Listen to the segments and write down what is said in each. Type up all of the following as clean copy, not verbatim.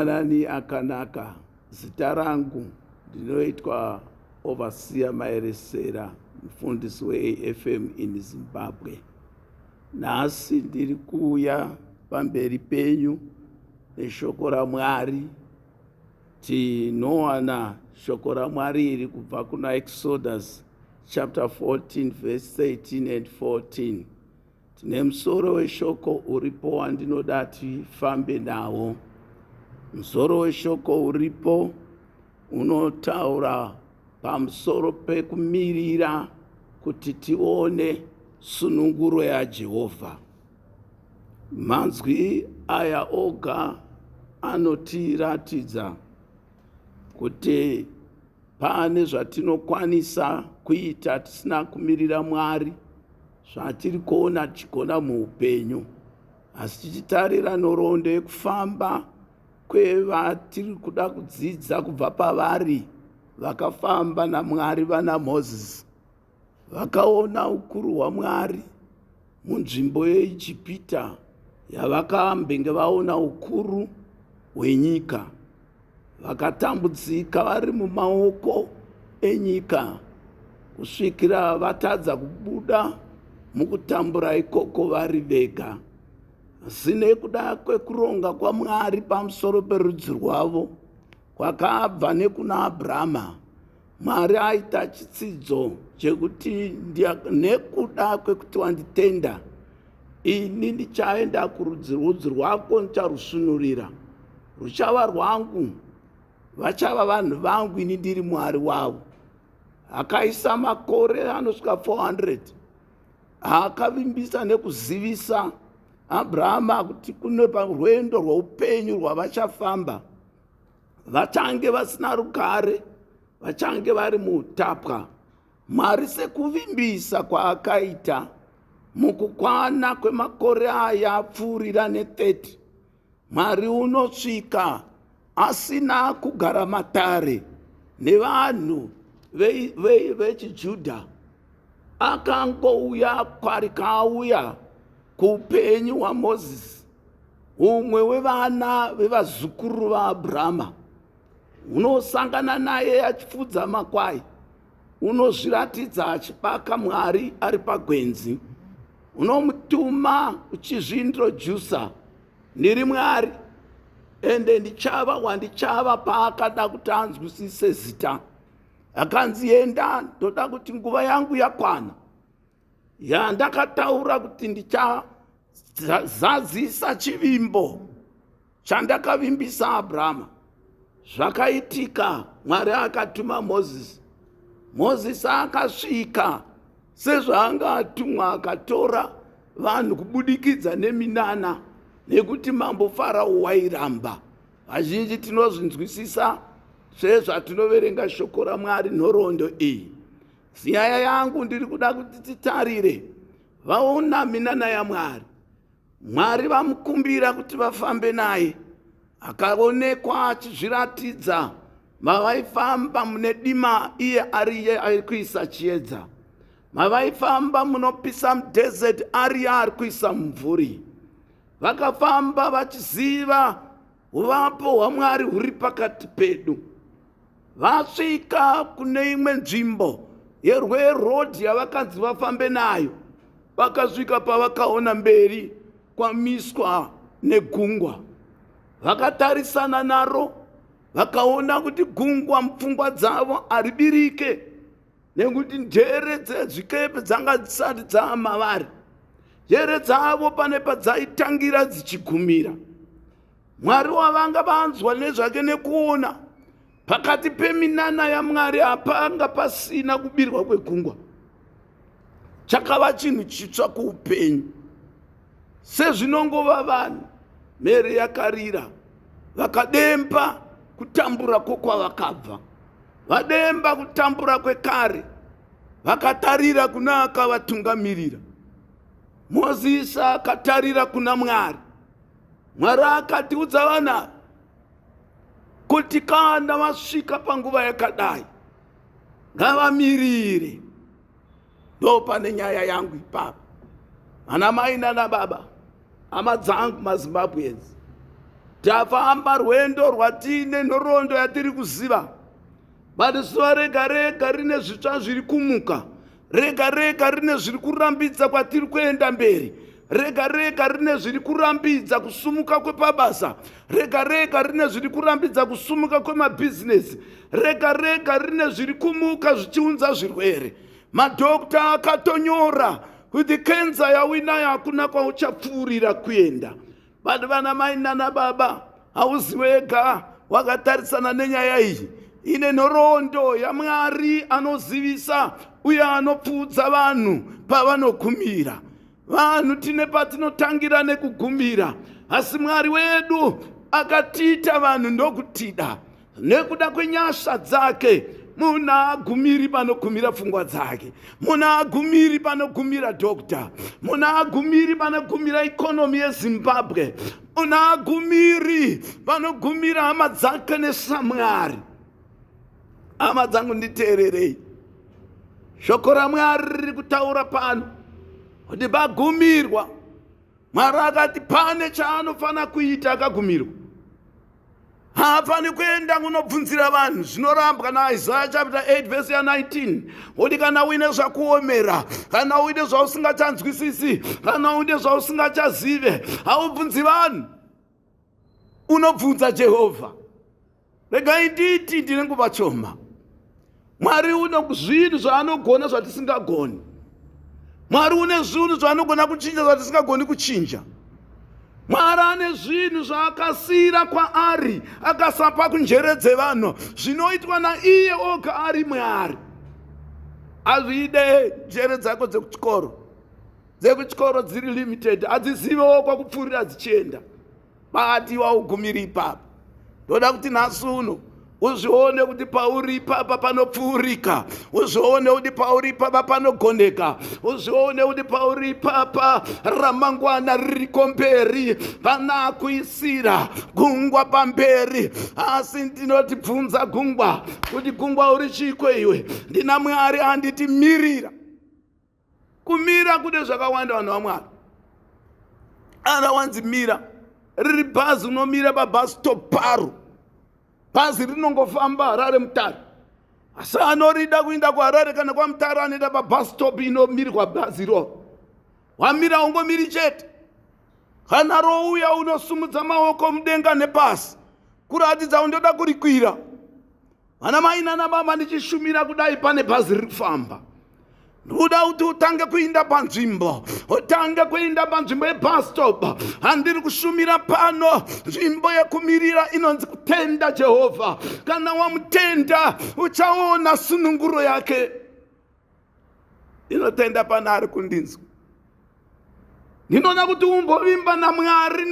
Mangwanani akanaka. Zita rangu ndinoitwa Overseer Maeresera, mufundisi weAFM in Zimbabwe. Nhasi ndiri kuuya pamberi penyu neshoko raMwari. Tinowana shoko raMwari iri kubva kuna Exodus chapter 14 verse 13 and 14. Tine musoro weshoko uripo wandinoda tifambe nawo. Musoro weshoko uripo unotaura pamusoro pekumirira kuti tione sununguro yaJehovha. Manzwi aya oga anotiratidza kuti pane zvatinokwanisa kuita tisina kumirira Mwari zvatiri kuona tichigona muupenyu asi tichitarira nhoroondo yekufamba kwevatiri kuda kudzidza kubva pavari vakafamba namwari vana mozisi vakaona ukuru hwamwari munzvimbo yeijipita yavakambenge vaona ukuru hwenyika Vakatambudzika vari mumaoko enyika kusvikira vatadza kubuda mukutambura ikoko vari vega. Asi nekuda kwekuronga kwaMwari pamusoro perudzi rwavo kwakabva nekuna Abrahama, Mwari aita chitsidzo chekuti nekuda kwekuti wanditenda ini ndichaenda kurudzi rudzi rwako ndicharusunurira ruchava rwangu vachava vanhu vangu ini ndiri mwari wavo akaisa makore anosvika 400 akavimbisa nekuzivisa abrahama kuti kune rwendo rweupenyu rwavachafamba vachange vasina rugare vachange vari muutapwa Mwari sekuvimbisa kwaakaita mukukwana kwemakore aya apfuurira ne30 Mwari unosvika asina kugara matare nevanhu vechiJudha akangouya kwari kaauya kuupenyu hwaMozisi umwe wevana vevazukuru vaAbrahama unosangana naye achifudza makwai unozviratidza achibaka mwari ari pagwenzi unomutuma uchizviintrodusa ndiri mwari ende ndichava wandichava paakada kuti anzwisise zita akanzi enda ndoda kuti nguva yangu yakwana yandakataura kuti ndichazadzisa chivimbo chandakavimbisa abrahama zvakaitika mwari akatuma mozisi mozisi akasvika sezvaanga atumwa akatora vanhu kubudikidza neminana nekuti mambo farao wairamba vazhinji tinozvinzwisisa sezvatinoverenga shoko ramwari nhoroondo iyi Nyaya yangu ndiri kuda kuti titarire vaona minana yaMwari. Mwari vamukumbira kuti vafambe naye, akaonekwa achizviratidza mavaifamba mune dima, iye ariye ari kuisa chiedza. Mavaifamba munopisa mudesert, ariye ari kuisa mumvuri. Vakafamba vachiziva uvapo hwaMwari huri pakati pedu. Vasvika kune imwe nzvimbo yerwerodhi yavakanzi vafambe nayo, vakasvika pavakaona mberi kwamiswa negungwa. Vakatarisana naro vakaona kuti gungwa mupfungwa dzavo haribirike nekuti njere dzezvikepe dzanga dzisati dzaamavari. Njere dzavo pane padzaitangira dzichigumira. Mwari wavanga vanzwa nezvake nekuona pakati peminana yaMwari hapanga pasina kubirwa kwegungwa. Chakava chinhu chitsva kuupenyu. Sezvinongova vanhu, mhere yakarira, vakademba kutambura kwokwavakabva, vademba kutambura kwekare, vakatarira kuna akavatungamirira. Mozisi akatarira kuna Mwari. Mwari akatiudza vana kuti kana vasvika panguva yakadai ngavamirire. Ndo pane nyaya yangu ipapo, ana mai nana baba, hama dzangu maZimbabweans, Tafamba rwendo rwatiine nhoroondo yatiri kuziva, but zuva rega rega rine zvitsva zviri kumuka, rega rega rine zviri kurambidza kwatiri kuenda mberi, rega rega rine zviri kurambidza kusumuka kwepabasa, rega rega rine zviri kurambidza kusumuka kwemabhizinesi, rega rega rine zviri kumuka zvichiunza zvirwere. Madhokta akatonyora kuti kenza yauinayo hakuna kwauchapfuurira kuenda. But vana mai nana baba, hauzi wega wakatarisana nenyaya iyi. Ine nhoroondo yaMwari anozivisa uye anopfuudza vanhu pavanogumira. Vanhu tine patinotangira nekugumira, asi Mwari wedu akatiita vanhu ndokutida. Nekuda kwenyasha dzake munhu haagumiri panogumira pfungwa dzake, munhu haagumiri panogumira dhokta, munhu haagumiri panogumira ikonomi yeZimbabwe, munhu haagumiri panogumira hama dzake nesamwari. Hama dzangu, nditeererei. Shoko raMwari riri kutaura pano kuti pagumirwa, Mwari akati pane chaanofanira kuita akagumirwa. Haafani kuenda kunobvunzira vanhu zvinorambwa naIsaya chapter 8 vhesi ya19 kuti kana uine zvakuomera, kana uine zvausingachanzwisisi, kana uine zvausingachazive, haubvunzi vanhu, unobvunza Jehovha. Regai nditi ndine nguva choma. Mwari une zvinhu zvaanogona zvatisingagoni. Mwari une zvinhu zvaanogona kuchinja zvatisingagoni kuchinja. Mwari ane zvinhu zvaakasiyira kwaari akasapa kunjere dzevanhu, zvinoitwa naiye oga ari Mwari. Hazvide njere dzako dzekuchikoro. Dzekuchikoro dziri limited, hadzizivewo kwakupfuurira dzichienda. Bati waugumiri ipapa. Ndoda kuti nhasi uno uzvione kuti pauri ipapa panopfuurika, uzvione kuti pauri ipapa panogoneka, uzvione kuti pauri ipapa ramangwana ririko mberi, pana kuisira gungwa pamberi. Asi ndinoti bvunza gungwa kuti gungwa uri chiiko iwe? Ndina Mwari anditi mirira. Kumira kune zvakawanda, vanhu vaMwari. Ana wanzi mira, riri bhazi unomira pabus stop paro. Bhazi rinongofamba Harare Mutare, asi anorida kuenda kuHarare kana kwaMutare anoenda pabus stop inomirwa bhazi iroro. Wamira ungomiri chete. Kana rouya unosumudza maoko mudenga nepasi kuratidza undoda kurikwira. Vana mai nana baba, ndichishumira kudai pane bhazi riri kufamba. Ndoda kuti utange kuinda panzvimbo, utange kuinda panzvimbo yebus stop. Handiri kushumira pano, nzvimbo yekumirira inonzi kutenda Jehovha. Kana wamutenda uchaona sununguro yake. Ndinotenda pana ari kundinzwa. Ndinoda kuti umbovimba naMwari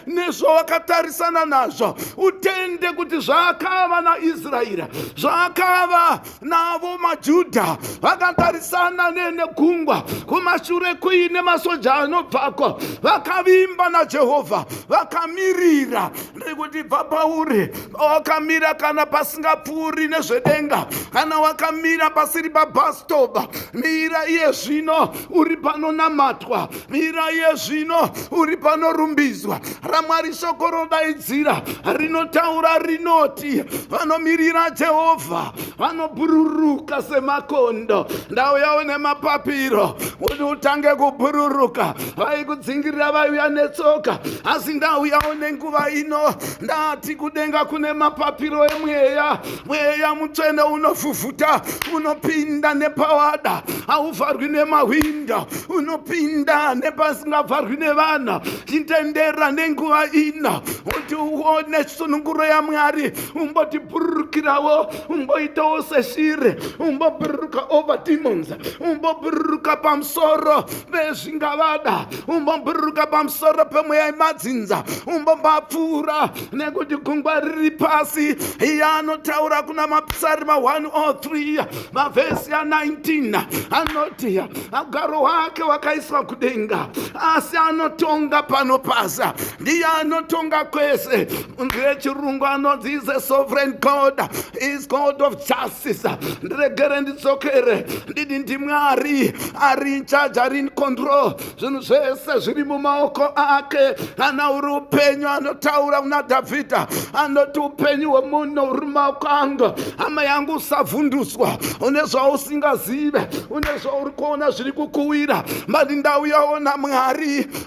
nezvawakatarisana nazvo. Utende kuti zvaakava naIsraeri, zvaakava navo maJudha vakatarisana negungwa, kumashure kuine masoja anobvako, vakavimba naJehovha, vakamirira. Ndiri bva pauri wakamira kana pasingapfuuri nezvedenga, kana wakamira pasiri pabhastoba, mira iye zvino uri panonamatwa, mira iye zvino uri panorumbidzwa. RaMwari shoko rodaidzira, rinotaura rinoti vanomirira Jehovha vanobhururuka semakondo. Ndauyawo nemapapiro kuti utange kubhururuka. Vaikudzingirira vaiuya netsoka, asi ndauyawo nenguva ino. Ndati kudenga kune mapapiro emweya. Mweya Mutsvene unovhuvhuta, unopinda nepawada, hauvharwi nemahwindo, unopinda nepasingavharwi nevana. Chitendera nenguva ino kuti uone sununguro yaMwari. Umboti bhururukirawo, umboitawo seshiri, umbobhururuka over demons, umbobhururuka pamusoro pezvingavada, umbobhururuka pamusoro pemweya yemadzinza, umbobapfuura nekuti gungwa riri pasi. Iye anotaura kuna Mapsarima 103 mavhesi ya19 anoti ugaro hwake hwakaiswa kudenga. Asi anotonga pano pasa, ndiye anotonga kwese. Munzwi yechirungu anonzi is a sovereign God, is God of justice. Ndiregere ndidzokere ndidi, ndiMwari ari in charge, ari in control. Zvinhu zvese zviri mumaoko ake. Kana uri upenyu, anotaura kuna Dhavhidha, anoti upenyu hwemunhu uri mumaoko angu. Hama yangu, usavhunduswa. Une zvausingazive, une zvauri kuona zviri kukuwira, mari ndauyaona Mwari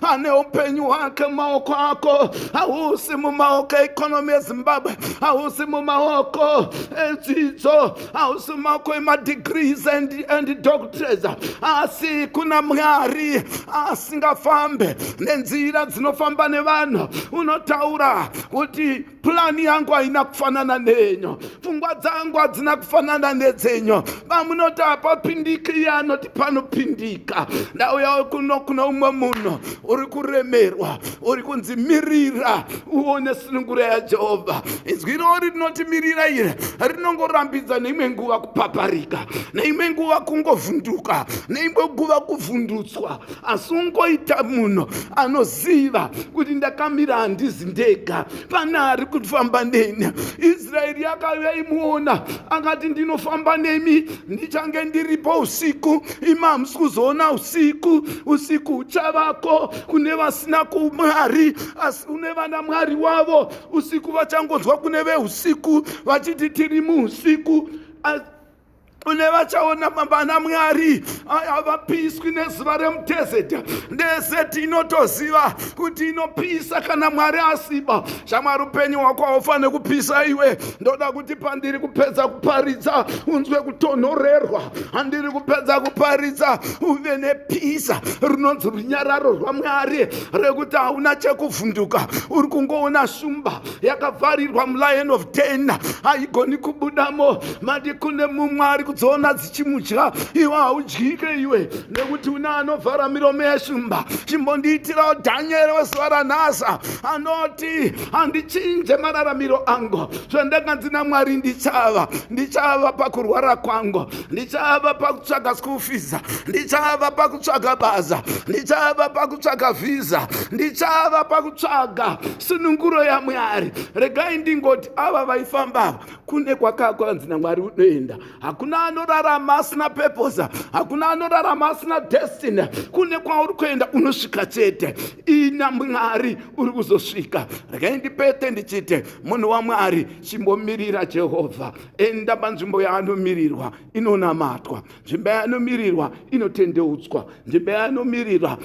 ane upenyu hwake mumaoko ako. Hausi mumaoko eeconomy yeZimbabwe, hausi mumaoko edzidzo, hausi mumaoko emadegrees and doctors, asi kuna Mwari asingafambe nenzira dzinofamba nevanhu. Unotaura kuti plan yangu haina kufanana nenyu, pfungwa dzangu hadzina kufanana nedzenyu. Vamunoti hapapindiki, iye anoti panopindika. Ndauya kuno kuno umwe munhu uri kuremerwa, uri kunzi mirira uone sununguro yaJehovha. Inzwi irori rinoti mirira iri rinongorambidza neimwe nguva kupaparika, neimwe nguva kungovhunduka, neimwe nguva kuvhundutswa, asi ungoita munhu anoziva kuti ndakamira, handizi ndega, pane ari kufamba neni. Israeri yakauya imuona, akati, "Ndinofamba nemi, ndichange ndiripo usiku, imi hamusi kuzoona usiku. Usiku huchavako kune vasina kuMwari, asi une vana Mwari wavo usiku vachangonzwa kune veusiku vachiti tiri muusiku." Une vachaona vana Mwari havapiswi nezuva remudesert. Desert inotoziva kuti inopisa kana Mwari asiba. Shamwari, upenyu hwako haufaniri kupisa iwe. Ndoda kuti pandiri kupedza kuparidza unzwe kutonhorerwa. Handiri kupedza kuparidza uve nepeace runonzi runyararo rwaMwari, rekuti hauna chekuvhunduka. Uri kungoona shumba yakavharirwa mulion of den, haigoni kubudamo. Mati kune mumwe ari kudziona dzichimudya, iwe haudyike iwe, nekuti une anovhara miromo yeshumba. Chimbondiitirawo Dhanieri wezuva ranhasi anoti, "Handichinje mararamiro angu. Zvandakanzi naMwari ndichava, ndichava pakurwara kwangu, ndichava pakutsvaga school fees, ndichava pakutsvaga basa, ndichava pakutsvaga visa, ndichava pakutsvaga sununguro yaMwari." Regai ndingoti ava vaifamba ava kune kwakakwanzi naMwari unoenda. Hakuna anorarama asina purpose, hakuna anorarama asina destiny. Kune kwauri kuenda, unosvika chete. Ina Mwari uri kuzosvika. Regai ndipete ndichite, munhu waMwari, chimbomirira Jehovha. Enda panzvimbo yaanomirirwa, inonamatwa, nzvimbo yanomirirwa inotendeutswa, nzvimbo yanomirirwa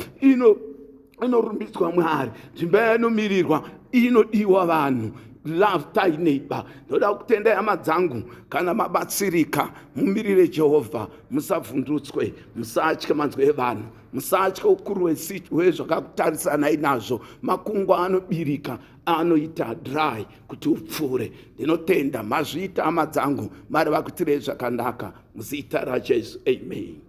inorumbidzwa Mwari, nzvimbo yanomirirwa inodiwa vanhu. Love thy neighbor. Ndoda kutenda hama dzangu. Kana mabatsirika, mumirire Jehovha, musavhundutswe, musatye manzwi evanhu, musatye ukuru hwezvakakutarisanai nazvo. Makungwa anobirika, anoita dry kuti upfuure. Ndinotenda, mazviita hama dzangu. Mwari vakuitirei zvakanaka muzita raJesu, amen.